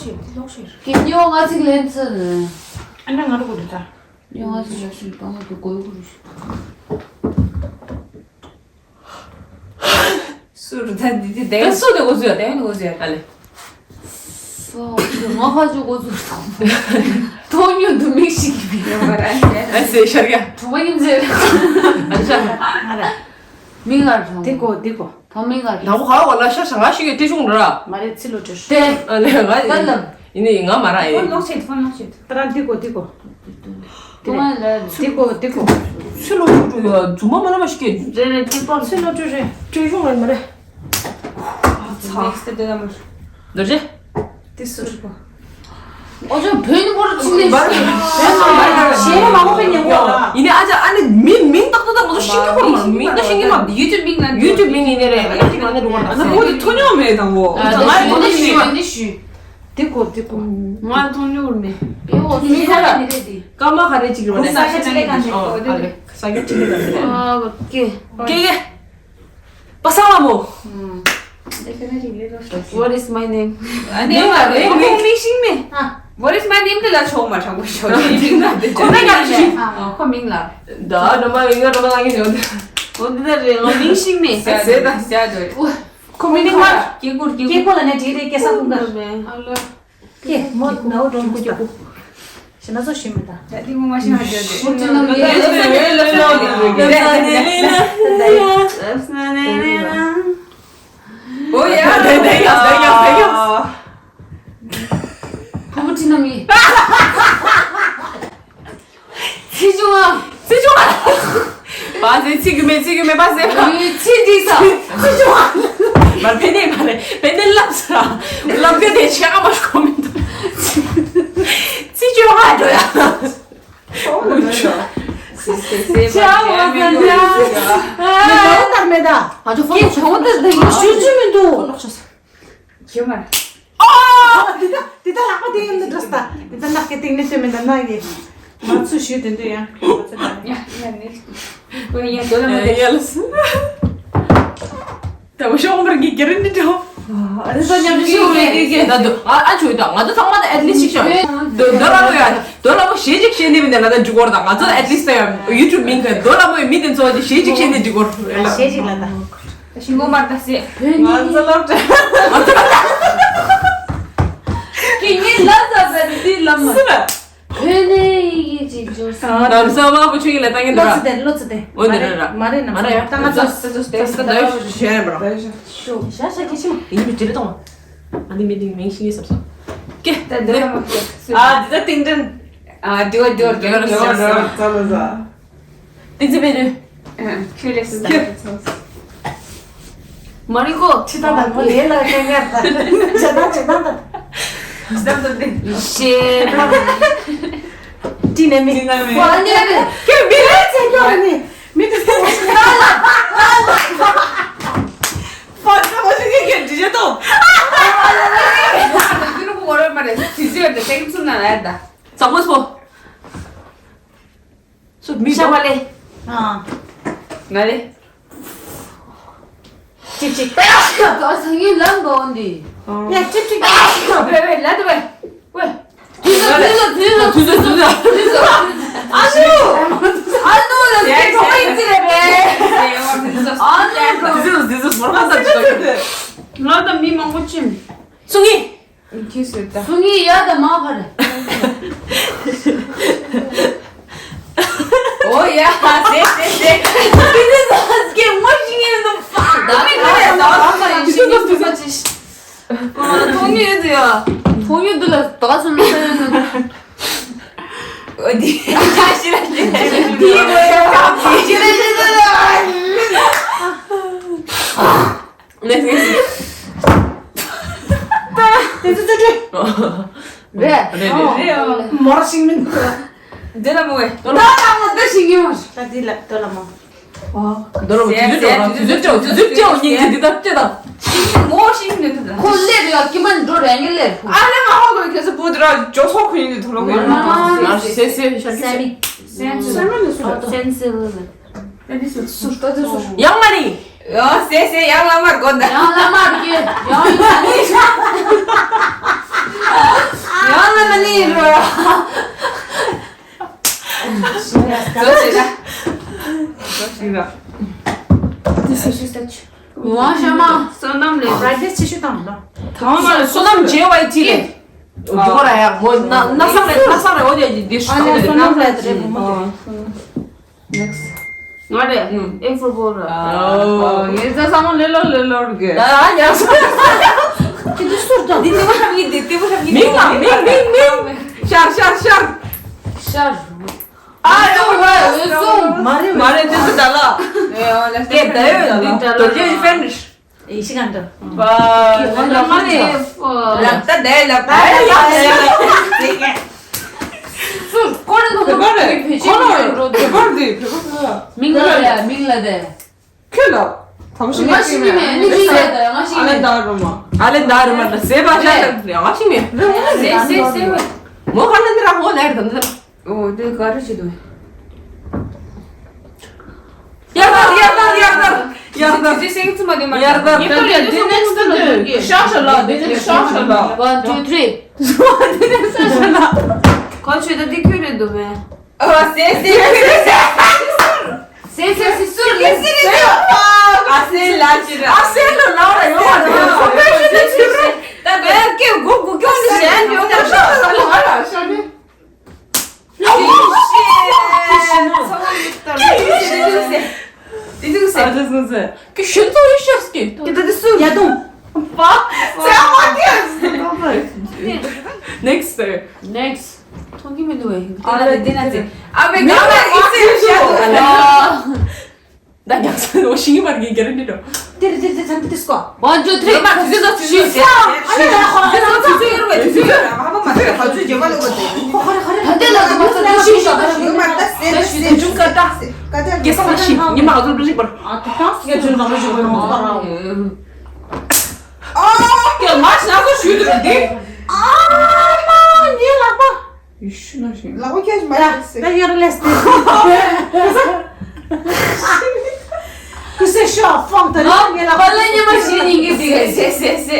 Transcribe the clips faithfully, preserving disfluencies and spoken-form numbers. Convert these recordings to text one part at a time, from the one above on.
ཤེས་འདི་ལོག་ཤེས། ཀྱེ་ཉོ་ང་ཚིག་ལན་ཚུ། ཨ་ན་ང་རུ་གོ་རུ་ད། ཉོ་ང་ཚིག་ལ་ཤིན་པ་ང་དུ་གོ་གོ་རུ་ཤི། སུ་རུ་ད་འདི་འདི་དེ་སུ་དེ་གོ་ཚུ་ཡ་དེ་ནི་གོ་ཚུ་ཡ་ཨ་ལེ། སོ་ང་ཁ་ཅུ་གོ་ཚུ་ཐོ་ཉོ་དུ་མིག་ཤིག་གི་ཨ་སེ་ཤར་ཡ། གྲོགས་པོ་ཡིན་ཟེར། ཨ་ཤ། ང་ར། མིག་ལ་རང་། དེ་གོ་དེ་གོ། ཐོ་མིག་ལ་རང་། ད་བོ་ཧ་བ་ལ་ཤ་ཤ་ང་ཤི་གི་ཏི་ཤུང་ར། མ་རེད་ཚི་ལོ་ཏི་ཤུ། དེ། ཨ་ལེ་ང་ད་ལ། ཡིན་ནི་ང་མ་ར་ཡིན། ཕོན་ལོག་ཆེད་ཕོན་ལོག་ཆེད། ད་རང་དེ་གོ་དེ་གོ། ཐོ་མིག་ལ། དེ་གོ་དེ་གོ། ཚི་ལོ་ཏི་ཤུ་ཡ་རྫུན་མ་མ་ལ་མ་ཤི་གི། རེད་རེད་ཏི་ཤུང་། ཚི་ལོ་ཏི་ཤུ་རེད། ཏི་ཤུང་རེད་མ་རེད། ཚ། ནེགསི་ཊི་དེ་ལ་མ། འདོར་རྗེ། དེ་སུ་རེད་པ། ཨོ་ཅོ་བོད་ནི་བོར་ཆུ་ནས་ཤི། གཞན་མ་མོ་པའི་ཉེ་བོ། ཡིན་ནའི་ཨ་ཅག་ཨ་ནི་མི་མིང་ཏག་ཏག་ཏག་མ་གཏོགས་ཤེས་ཀྱི་ཁོ་རང་མིང་ཏག་ཤེས་ཀྱི་མ། ཡུ་ཊུབ་མིང་ལ། ཡུ་ཊུབ་མིང་ཡིན་ནའི་རེད། ཨ་ནི་ཅིག་ལ་ནི་རུ་བ་ན་ཁོ་དེ་ཐོ་ཉོ་མེད་དང་བོ། ཨ་ང་ཡི་ཁོ་དེ་ཤི་ཤི། དེ་ཤི་ཤི། དེ་གོ་དེ་གོ། ང་ཐོ་ཉོ་མེད། ཨེ་འོ་མིང་ཁོ་ལ། སྐར་མ་ག་རེ་ཅིག་རེད་པ། ས་ཆ་ཅིག་ལ་ག་འདྲ། ཨ་ལེ། ས་ཆ་ཅིག་ལ་ག་འདྲ། ཨ་ཀེ། ཀེ་ཀེ། པ་སངས་ལ་མོ། What is my name? ཨ་ནི་ང་རེ་ཁོང་མིང་ཤེས་མེད། What is my name? དེ་ལ་ཆོག་མ་དྲང་པོ་ཤོག་ཅིག་ན་དེ་ཁོ་མིང་ག་རེ་ཤེས། ཁོ་མིང་ལ། ད་འགྲོ་མ་ཡིན་ང་འགྲོ་མ་ལ་ངེས་ཡོད། འོ་འདི་ད་རེད་ང་མིང་ཤེས་མེད། ཟེ་ད་ཟེ་དོ། ཁོ་མིང་ལ། སྐྱེ་སྒོར་སྐྱེ་སྒོར་ལ་ནས་བྲིས་རེད་སྐྱེ་ས་ཁུང་ག། ཨ་ལོ། ཀྱེ་མོ་ནའོ་འགྲོ་མོ་སྐྱོ་པོ། ཞེ་ན་ཚོ་ཞེ་མི་ད། ད་དེ་མོ་མ་ཤེས་ཧ་ཅོ་དེ། ཁོ་ཚོ་ནང་གི་ཨེ་ལ་ལ་ལ་ལ་ལ་ལ། ཨོ་ཡ། དེ་དེ་ཡ་དེ་ཡ་དེ་ཡ། ཕུ་བོ་ཁྲི་ནམ་ཡིན། ཚིག་ཆུང་ཨ། ཚིག་ཆུང་ཨ། བ་ཟེ་ཚིག་གི་མེད་ཚིག་གི་མེད་བ་ཟེ། ཚིག་འདི་ས། ཚིག་ཆུང་ཨ། མ་ཕེ་ནེ་མ་རེད་ཕེ་ནེ་ལབ་ས་ར། ལབ་གི་དེ་ཆེ་ཨ་མ་ཤོ་མི་འདུག་ཚིག་ཆུང་ཨ་འགྲོ་ཡ། ཆེ་ཨ་མ་ཟེ་ཡ། མི་འདུག་ད་མེད་ད། ང་ཚོ་ཕོན་ཆུང་དེ་ལ་ཞུ་རྒྱུ་མི་འདུག་ཁྱོད་མ། ཨོ། འདི་ད་འདི་ད་ལག་པ་དེ་ཡིན་འདི་འགྲོ་ས། འདི་ད་ནག་གི་སྟེང་ནས་སྟོན་མི་འདི་ནག་གི། ང་ཚོ་ཞུས་དེ་འདི་ཡང་ཁྱོད་ཚོ་ད། ཡ་ཡ་ནི། ཁོ་ཡ་དོ་ལ་མ་ཡ་ལ་སུ། ད་བ་ཤོག་མར་གི་གེ་རེ་འདི་འགྲོ། ཨ་ནི་ད་ཉམས་ཤིག་ཡོད་གི་གི་ད་དུ་ཨ་ཨ་ཆོས་ད་ང་ཚོ་ཚང་མ་ད་at least་ཞིག་ཤོག་དོ་དོ་ལ་མོ་ཡ་དོ་ལ་མོ་ཞེ་ཅིག་ཤེས་ནི་མི་འདི་ང་ད་འཇུག་གོ་ར་ད་ང་ཚོ་at least་ད་ཡ་ཡུ་ཊུབ་མིང་གི་དོ་ལ་མོ་ཡ་མི་དེ་ཚོ་ཞེ་ཅིག་ཤེས་ནི་འཇུག་གོ་ར། ཞེ་ཅིག་ལ་ད། ཤིང་མོ་མར་ད་སེ། ང་ཚོ་སློབ་གྲྭ། ཁྱེད་ཉིད་ལ་ཟ་ཟ་རི་དེ་ལམ་མ། སུ་ལ། བོད་ནས་ཡི་གེ་ཅིག་འབྱོར་སོང་། ནམ་ས་བ་བུ་ཆུ་ཡིན་ལ་ད་ངེད་འདི་ར། ལོ་ཚི་དེ་ལོ་ཚི་དེ། འོ་འདི་ར་ར། མ་རེད་ནམ་ས་བ་ད་ང་ཚོ་ས་ཚོ་ས་ཚོ་ད་ཞུ་ཡ་མ་ར། ཤོ་ཤ་ཤ་ཁྱེད་ཤི་མ། ཡིན་མི་ཅི་རེད་དང་། ཨ་ནི་མི་དེ་མིང་ཤི་ངེས་སམ་སོ། ཀེ། ད་འདི་ར་མ་ཀེ། ཨ་འདི་ད་ཏིང་ཏིང་། ཨ་འདི་བ་འདི་བ་འདི་བ་འདི་བ་འདི་བ། ཏིང་ཙི་པེ་རུ། ཁྱོད་ལས་སུ་ཁྱོད། མ་རིག་གོ་ཕྱི་ཐང་དང་པོ་ལས་ལ་ཁེ་ཁེ་ད་ཇ་ད་ཇ་ད་ད། ཇ་ད་ད་དེ། ཤེས་ད། ཏི་ནས་མི། ཏི་ནས་མི། ཧོ་ནས་མི། ཁྱོད་མི་ལས་ཚེ་ཁྱོད་ནི་མི་དེ་ཚེ་ཧོ་ཤི་ཁ་ལ། ཧོ་ཤི་ཁ་ཁྱོད་ཇི་ཇ་ཏོ། ཨ་ལ་ལ་ལ། ཁྱོད་ནི་གོ་རོ་མ་རེད་དུས་ཚོད་དེ་སེམས་སུ་ན་ལ་ད། ཙག་མོ་སོ། སུ་མི་ཤ་བ་ལེ། ཨ། ང་ལེ། ཅིག་ཅིག་ད་སང་ཉིན་ལམ་འགྲོ་འདི། ཡ་ཅིག་ཅིག་བེ་བེ་ལ་དུ་བེ། བེ། དུས་ཚོད་དུས་ཚོད་དུས་ཚོད་དུས་ཚོད་དུས་ཚོད། ཨ་ནུ། ཨ་ནུ་ལ་སྐད་གྲོགས་ཡིན་ཅི་རེད་བེ། ཨ་ནུ། དུས་ཚོད་དུས་ཚོད་མོར་ཁ་ཚ་ཅིག་ང་ད་མི་མང་པོ་ཅིམ། སུ་ངི། ཁྱི་སུ་ད། སུ་ངི་ཡ་ད་མ་ཕར། ཨོ་ཡ་ཟེ་ཟེ་ཟེ། དེ་ནི་ཟ་སྐད་མོ་ཞིག་ཡིན་ནོ་ཕ། ད་ཁྱི་ལ་ཟ་བ་ཟ་ཡིན་ཞིག་ཡིན་ཟ་ཟ་ཅི། ཐོང་ཡོད་དུ་ཡ། ཐོང་ཡོད་དུ་ལ་ད་སུ་ལ་ཟ་ཡོད་ནོ། ཨོ་དི་ཞི་ལ་ཞི་ལ་ཞི་ལ་ཞི་ལ། ནེགསི་ནེགསི། དེ་ཚོ་ཚོ་ཚོ། རེད། རེད་རེད། མོར་ཤིང་མིན། འདི་ལ་མོ་ཝེ། ད་ལ་མོ་འདི་ཤིང་ཡོང་། ད་འདི་ལ་ད་ལ་མོ། འདི་ལ་མོ་དུས་ཚོད་དུས་ཚོད་དུས་ཚོད་སྙིང་རྗེ་འདི་ལྟར་སྐྱེ་དང་། ཤིང་མོ་ཤིང་ནི་འདི་ལ། ཁོ་ལེ་རེ་ཡ་ཀི་མན་འགྲོ་རེ་ངེ་ལེ། ཨ་ལེ་མ་ཧོ་གོ་ཁེ་སི་བུ་དུ་ར་ཇོ་སོ་ཁུ་ཡིན་དུ་ལོ་གོ་ཡིན། ང་སེ་སེ་ཤར་ཀི་སེ་མི། སེན་སི་ལི་ལི། ཡང་མ་རིང་། ཡང་སེ་སེ་ཡང་ལ་མར་དགོན་ད། ཡང་ལ་མར་གི་ཡང་ཡང་། མ་ཤ་མ། བསོད་ནམས་ལས། ར་རྒྱ་ཆེ་ཤོས་དང་ལ། ཐང་མ་བསོད་ནམས་ཇེ་ཝའི་ཊི་ལས། འགྲོ་ར་ཡ་མོ་ན་ན་སང་རེད། ན་སང་རེད། འོ་དེ་འདི་ཤ་ཨ་ལ་བསོད་ནམས་ལས་དེ་རེད་བུ་མོ་དེ། Next. ང་རེད། ཨེ་ཕོར་བྷོལ་ར། ཨོ། ངས་ད་ཚང་མ་ལེ་ལོ་ལེ་ལོ་རུ་གི། ད་ཡང་སོ། ཁྱེད་ཚོ་སུར་དང་། འདི་ལྟེ་བ་ཧྲ་མི་འདི་ལྟེ་བ་ཧྲ་མི། མིང་ལ་མིང་མིང་མིང་། ཤར་ཤར་ཤར། ཤར། ཨ་ཡོ་ཝེ་སུ། མ་རེད་མ་རེད། དེ་ཚོ་ད་ལ། དེ་ད་ཡོད་འདི་ད་ལ། དོ་རྒྱ་ཡི་ཕན་རིས། ཨེ་ཤི་གང་འདྲ། པ། ལ་མ་ནི། ལག་ད་དེ་ལག་ད་ལག་ད། སུ་ཀོ་རེ་ནོ་ཀོ་རེ་བེ་ཅི་ཁོ་ལོ་འགྲོ་དེ། བེ་ཀར་དེ་བེ་ཀར་དེ། མིང་ལ་ཡ་མིང་ལ་དེ། ཁྱོད་ལ། ཐམ་ཤི་ང་ཤི་མི་མེད། ནི་ཤི་ཡ་ད་ང་ཤི་ཨ་ལེ་མེད། ད་རུ་མ། ཨ་ལེ་ད་རུ་མ་ད་ཟེ་བ་ཤ་ད་ང་ཤི་མེད། ཟེ་ཟེ་ཟེ་བ། མོ་ག་ན་འདི་ར་མོ་ལེར་ད་འདི། ཨོ་དེ་ག་རེ་བྱེད་དོ། ཡར་ལྟར་ཡར་ལྟར་ཡར་ལྟར་ཡར་ལྟར། དེ་སེང་ཙི་མ་དེ་མ་ཡར་ལྟར། ངེས་པར་ཡར་ལྟར་དེ་ནེག་སི་ཊི་ལ་འགྲོ་གི། ཤག་ཤག་ལ་དེ་ནེག་སི་ཊི་ཤག་ཤག་ལ། One, two, three. དེ་ནེག་སི་ཊི་ཤག་ཤག་ལ། ག་ཆོད་ད་དེ་ཁྱོད་རེད་འདུག་མེ། ཨ་སེ་སེ་སེ་སེ་སེ་སེ་སེ་སེ་སུར་ལེ་སེ་རེད། ཨ་སེ་ལ་ཅི་ར། ཨ་སེ་ལ་ལ་ར་ཡོང་བ་རེད། ད་བེ་ཀེ་གུ་གུ་ཀྱོང་ནི་ཞན་ཡོང་ད་ཤག་ཤག་ལ་ང་ལ་ཤག་ནི། Next. Next. ད་ཉག་ཚ་ནོ་ཤིང་མར་གི་གེ་རེ་འདི་འགྲོ། དེར་དེར་དེར་ཚན་དེ་སྐོ། One, two, three. ཡོད་མ་དུས་ཚོད་ཚོ་ཚོད་ཚོད། ཨ་ལ་ལ་ཁོ་ལ་ཚོད་ཚོད་ཡོད་རེད་དུས་ཚོད་ར་ཧ་མ་མ་ཚོད་ཁ་ཚོད་རྗེས་མ་ལོག་གི་དེ། ཁོ་ཁ་རེ་ཁ་རེ། ད་དེ་ལ་དུ་མ་ཚོད་ཚོད་ཤིང་ཤོག་ཁ་ཤིང་ཡོད་མ་ད་སེ་སེ་ཇུང་ཀ་ད་སེ་ཀ་ད་གེ་སང་ཤིང་ཉི་མ་ཚོད་ཚོད་ཤིང་པར། ཨ་ད་ད་སེ་ཇུང་ནང་ལ་ཞིག་པར་ནོ་པར། ཨ་ཀྱེ་མ་ཤ་ཚོ་ཞུས་དུ་རེད་དེ། ཨ་མ་ཉེ་ལག་པ། ཡེ་ཤུ་ན་ཞིང་། ལག་པ་ཁྱོད་མ་ཡ་ཡ་ད་ཡོད་རེད་ལས་ཏེ། ཁུ་སེ་ཤོ་ཕོང་ད་ལ་ངེ་ལ་པ་ལ་ཉི་མ་ཞིག་ཉིན་གི་དེ་ག་སེ་སེ་སེ།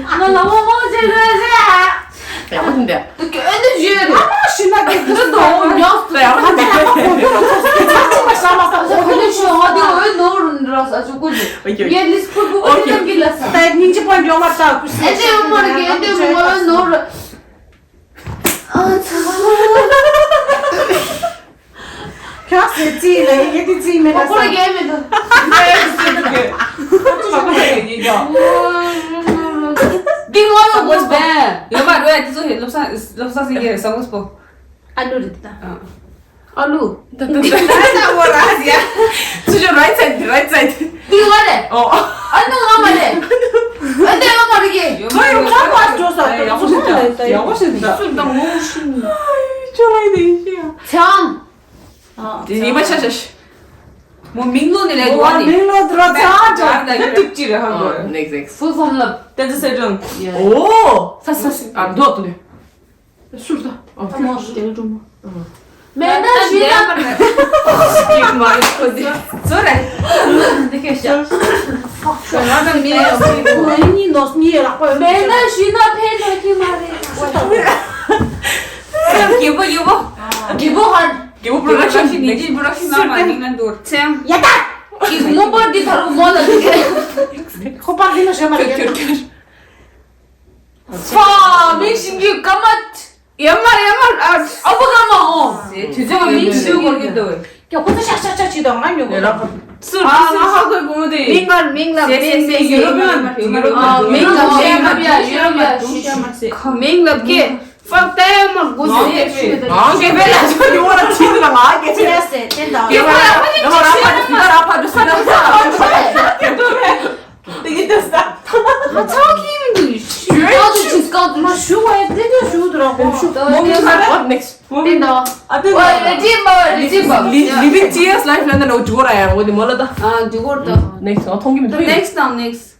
ང་ལ་མོ་མོ་བྱེད་དགོས་ཟེར། ཡག་པོ་འདུག་འདི། ཨ་ནི་ཞུས་ན་དེ་འདི་དོ་ཉོག་ད་ཡག་པོ་འདུག་ཁ་ཅིག་མ་ཤ་མ་ས་ཁོ་ཁོ་ནི་ཞུ་ང་དེ་འོས་ནོར་འདྲ་ས་ཆུ་ཀུ་ལི། ཨོ་ཀེ། ཡེ་ལིས་ཁུ་ཁུ་ཁུ་ཨོ་ཀེ། ཏན་གི་ལ་ས། ད་ཉིན་གཅིག་པ་འཇོག་མ་ཐག་ཁུ་སི། ཨེ་ཏེ་མར་གི་ཨེ་ཏེ་མོ་འོས་ནོར། ཨ་ཚ། ཁྱོད་ཟེར་ཙི་ལ་ཡི་གེ་ཙི་མེད་ལ་ཁོ་ས། རྒྱལ་མེད་དོ། འདི་ངོ་ལ་དགོས་པས། ཡོད་མ་རོ་ཡ་དེ་ཚོ་ཧེ་སློབ་གསང་སློབ་གསང་ཟེར་གྱི་ས་མོས་པོ། ཨ་ལུ་རེད་ད། ཨ་ལུ། ད་ད་ད་ད་ད་བོ་ར་ཡ། ཚུ་ཅོ་right side right side། འདི་ངོ་རེད། ཨོ། ཨ་ནུ་ང་མ་རེད། ཨ་ནུ་ང་མ་རེད་གི། ཡོད་མ་ཡོད་ཁ་པར་འགྲོ་ས་ཡག་པོ་ཞིག་ད་ཡག་པོ་ཞིག་ད། སུ་དང་ངོ་ཤི། ཅོ་ར་ཡི་དེ་ཡིན་ཤི་ཡ། ཚང་། དེ་ཉི་མ་ཆ་ཆ་ཤི། མོ་མིང་ལོ་ནི་ལས་འགྲོ་ནི། མིང་ལོ་འགྲོ་ཚ་འགྲོ། ད་ཏུག་ཅི་རེད་ཧང་གོ། Next next. Full form ལབ། དེ་ཚོ་སེ་ཏོན། ཡ། ཨོ། ས་ས་ས། ཨ་འདུག་ཏུ་ནི། སུར་ད། ཨ་ཁྱོད་ཤི། དེ་འགྲོ་མོ། མེད་ན་ཞུས་ན། ཅིག་མ་རེད་ཁོ་ཟེར། ཟོ་རེད། འདི་ཁྱོད་ཤ། ང་དང་མི་ལ་ཡོང་གི། ཁོ་གཉིས་ནོ་གཉིས་ལག་པ་ཡོད། མེད་ན་ཞུས་ན་ཕན་ཐོགས་ཀྱི་མ་རེད། རྒྱལ་པོ་རྒྱལ་པོ། རྒྱལ་པོ་ཧར། རྒྱལ་པོ་production། ནེ་ཇིན་production ནང་མ་ནིང་ན་འདུར་ཚེམ། ཡ་ད། ཀྱི་མོ་པར་འདི་ཐར་མོ་ལ་འདི། ཁོ་པར་འདི་ནོ་ཤོད་མ་རེད། ཁྱོད་ཁྱོད། ཧྥ་མིང་ཤིང་གི་ཀ་མ། ཡ་མར་ཡ་མར་ཨ་ཨ་བུ་ཀ་མ་ཧོ། དུས་ཚོད་མིང་ཤིང་གི་གོ་གི་འདུག་ཀྱ་ཁོ་ཚོ་ཤག་ཤག་ཤག་ཅི་དང་ང་ཉོ་གི་ར། སུར་ཨ་ང་ཧ་གོ་བུ་མོ་དེ། མིང་ལ་མིང་ལ་སེ་སེ་སེ་ཡུ་རོབ་ཡ་མར་ཡུ་རོབ་ཡ་མར་ཡུ་རོབ་ཡ་ཡུ་རོབ་ཡ་ཡུ་རོབ་ཡ་ཤུ་ཤ་མར་སེ། མིང་ལ་ཀེ། ཕག་ཏའི་མ་དགོས་ཟེར་ཞུས་ད། ང་གེ་བེ་ལ་ཆོ་ཡོང་བ་ལ་ཆི་ཟེར་ང་གེ་ཆི། ཡ་སེ་ཏེ་ད། གེ་བ་ལ་ཡོང་བ་ར་ཕ་ཏུ་ས་ར་ཕ་ཏུ་ས་ར་ཕ་ཏུ་ས་ར་ཕ་ཏུ་ས་ར་ཕ་ཏུ་ས་ར་ཕ་ཏུ། དེ་གི་ཏུ་ས། ང་ཚང་གི་མི་འདུག་ཞུ་ཡ་ཏུ་ཆི་སྐབས་དུ་མ་ཞུ་བ་ཡ་ཏེ་ཏུ་ཞུ་དུ་ར་ཧོ། མོ་མི་ས་ར། Next. ཏེ་ད། ཨ་ཏེ་ད། ཨོ་ཡ་ཏི་མ་རི་ཅི་མ། Living tears life ལ་ན་ལོ་ཇོ་ར་ཡ་འོ་དེ་མོ་ལ་ད། ཨ་ཇོ་གོར་ད། Next. ང་མཐོང་གི་མི་འདུག Next དང་next།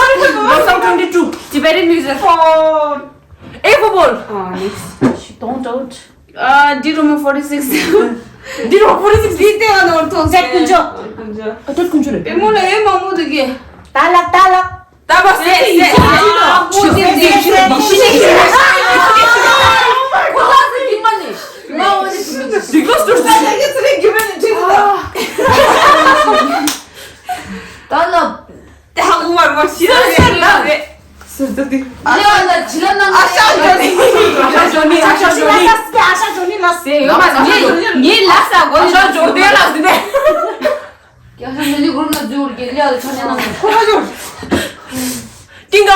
Room twenty-two. Tibetan music. Oh. A for ball. Ah, next. Don't doubt. Uh, D room forty-six. D room forty-six. D ལྟེ་བ་ནང་ཐོན་ཏེ་ཀུན་སྤྱོད། ཀུན་སྤྱོད། ཨ་ཏོ་ཀུན་སྤྱོད་རེད། པེ་མོ་ལ་ཨེ་མང་པོ་འདུག་གི། ད་ལབ་ད་ལབ། ད་བ་སེ་སེ། ཨ་ཁོ་སེ་སེ་སེ་སེ། ཁོ་ལ་སེ་གི་མ་ནི། མ་འོ་ནི་གི་མ་ནི། ད་ལབ། ད་ཧ་གོ་བར་མ་ཤི་ར་ཤི་ར་རེད། སུ་ད་དེ། ལེ་བ་ད་ཇི་ལ་ནང་ཨ་ཤ་ཇོ་ནི། ཨ་ཤ་ཇོ་ནི། ཨ་ཤ་ཇོ་ནི། ཨ་ཤ་ཇོ་ནི་ལ་སེ། ཡོད་མ་ངེ་ངེ་ལ་ས་གོ་ཨ་ཤ་ཇོ་ནི་ལ་སེ་ནས། ཀྱང་ཧ་མི་ལི་གུར་ན་ཛུར་གེ་ལེ་ཨ་ཆ་ནས་ནང་ཁོ་ཧ་ཇོ། ཀིང་ག་མ།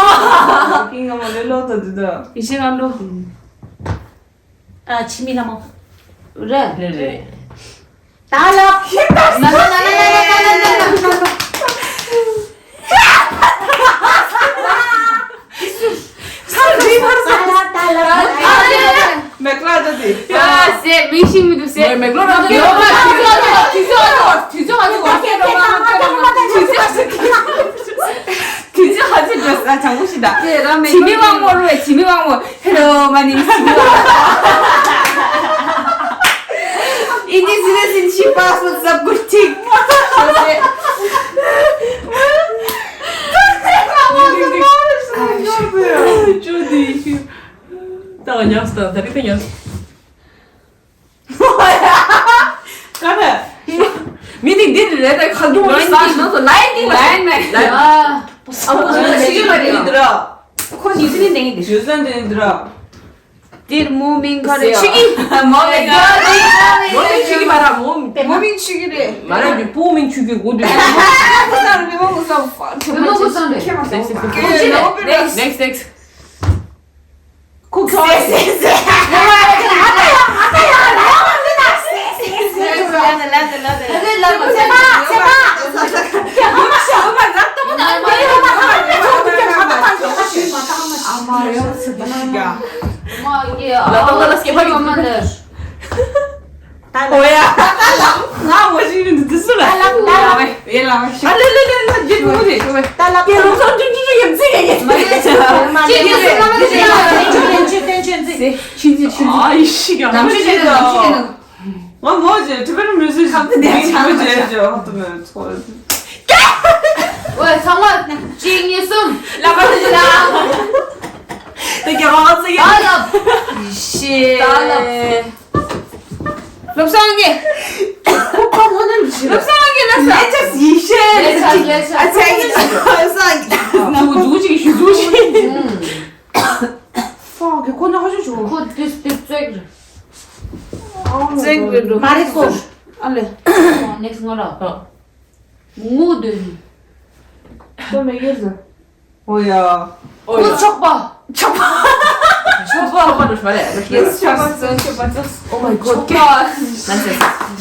ཀིང་ག་མ་ལེ་ལོ་ད་དེ་ད། ཡེ་ཤེས་ང་ལོ། ཨ་ཆི་མི་ལ་མོ། རེད། རེད་རེད། ད་ལབ། ཁྱེད་ད་ན་ན་ན་ན་ན་ན་ན་ན་ན། ད་ལབ་ད་ལབ། མེག་ལ་ད་དེ། ཡ་ཟེ་མིག་ཤིང་མི་འདུག་ཟེ། མེག་ལོ་ར་དེ། ཡོད་མ་དུས་ཚོད་དུས་ཚོད་དུས་ཚོད་དུས་ཚོད། དུས་ཚོད་ཧ་ཅི་འགྲོ་ས་དྲང་པོ་ཞིག་ད། དེ་ར་མེ་ཆི་མི་དབང་མོ་རུ་ཆི་མི་དབང་མོ། ཧེ་རོ་མ་ནི་ཆི་མི་དབང་མོ། ཨིན་ཇི་སི་རེ་སིན་ཆི་པ་སོ་ཟབ་གུར་ཐིག་ཅོ་དི་ཤུ། ད་ཉམས་སུ་ད་རིག་ད་ཉམས་སུ། ག་རེ། མི་འདི་འདི་རེད་ད་ཁ་རྒྱུ་མ་ས་ཞིག་ནང་དུ་ལའིན་ཏིང་ལའིན་མེན། ལའིན་མེན། ཨ་ཁོ་ཁོ་ཤི་གི་མ་རེད་འདི་ར། ཁོ་ནིའུ་ཛི་ལན་ནས་འདི། ནིའུ་ཛི་ལན་ནས་འདི་ར། འདིར་མོ་མིང་ག་རེ་ཆི་གི། མོ་མིང་ག་རེ། མོ་མིང་ཆི་གི་མ་ར་མོ། མོ་མིང་ཆི་གི་རེད། མ་ར་འདི་བུ་མིང་ཆི་གི་གོ་འདི། མོ་མོ་ས་ར་མོ་མོ་ས་ར་མོ་མོ་ས་ར་ཁྱེད་མ་ས་ས་ས། ཁོ་ཆི་རེད། ནེགསི་ནེགསི་ནེགསི། ཁུག་ཁྱོག་སེ་སེ་སེ། ཨ་ཡ་ཨ་ཡ་ཨ་ཡ་ཨ་ཡ་ཨ་ཡ། ད་ལ་ད་ལ་སྐྱེ་བ་ཡོད་མ་ནི། ད་ལ་ཨོ་ཡ། ད་ལ་ང་མོ་ཞིག་ནི་འདི་སུ་ལ། ད་ལ་ད་ལ་ཡེ་ལ་ཤ། ཨ་ལེ་ལེ་ལེ་ལེ་འདི་མོ་རེད། ད་ལ་ད་ལ་སོ་ཅུ་ཅུ་ཅུ་ཡེ་ཙི་གེ་ཡེ། མ་ལེ་ཅི་ལེ་ལེ་ལེ་ལེ་ལེ། ཆི་ཙི་ཆི་ཙི། ཨ་ཡི་ཤི་ག་ནམ་ཆི་ཆི་ནམ་ཆི་ཆི། ང་མོ་ཅེ་ཊི་བེ་ཊན་མིའུ་ཟིག་ཁ་ཏི་ནས་ཆ་མོ་ཅེ་ཅོ་ཧ་ཏུ་མེ་ཚོ། ཝེ་ཚང་མ་གཅིག་གཉིས་གསུམ། ལ་ཁ་ཏི་ལ། ད་ག་རང་ཚེ་ཡ། ཨ་ལ། ཤེ། ད་ལ། བློ་བཟང་གི། ཁོ་ཁོ་མོ་ནམ་ཞིག་བློ་བཟང་གི་ལ་ས། ལས་ཆ་ཡི་ཤེ། ལས་ཆ་ལས་ཆ། ཨ་ཚེ་གི་བློ་བཟང་གི། ཨ་ནུ་ཟུག་ཅིག་ཞུ་ཟུག་ཅིག་ཧྥང་གི་ཁོ་ན་ཧ་ཅང་བྱུང་། ཁོ་དུས་དུས་ཙེག་རེད། ཙེག་རེད་འགྲོ། མ་རེད་ཁོ། ཨ་ལེ། ནེགསི་ང་ར། ཨ། ངུ་འདོད་ནི། ཁོ་མེ་གེར་ཟ། ཨོ་ཡ། ཁོ་ཆོག་པ། ཆོག་པ། ཆོག་པ། ཆོག་པ་འགྲོ་མ་རེད། ཡེ་སི་ཆོག་པ་ཟ་ཆོག་པ་ཟ། Oh my god. ཆོག་པ། ནན་སེ།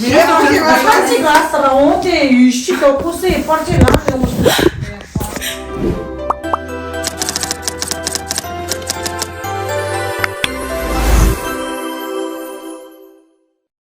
ཡེ་སི་ཆོག་པ་ཟ། ཁ་ཅིག་ག་ས་ལ་འོང་དེ་ཡུལ་ཤི་ཏོ་ཁོ་སེ་པར་ཅེ་ལ་ཡོང་མ།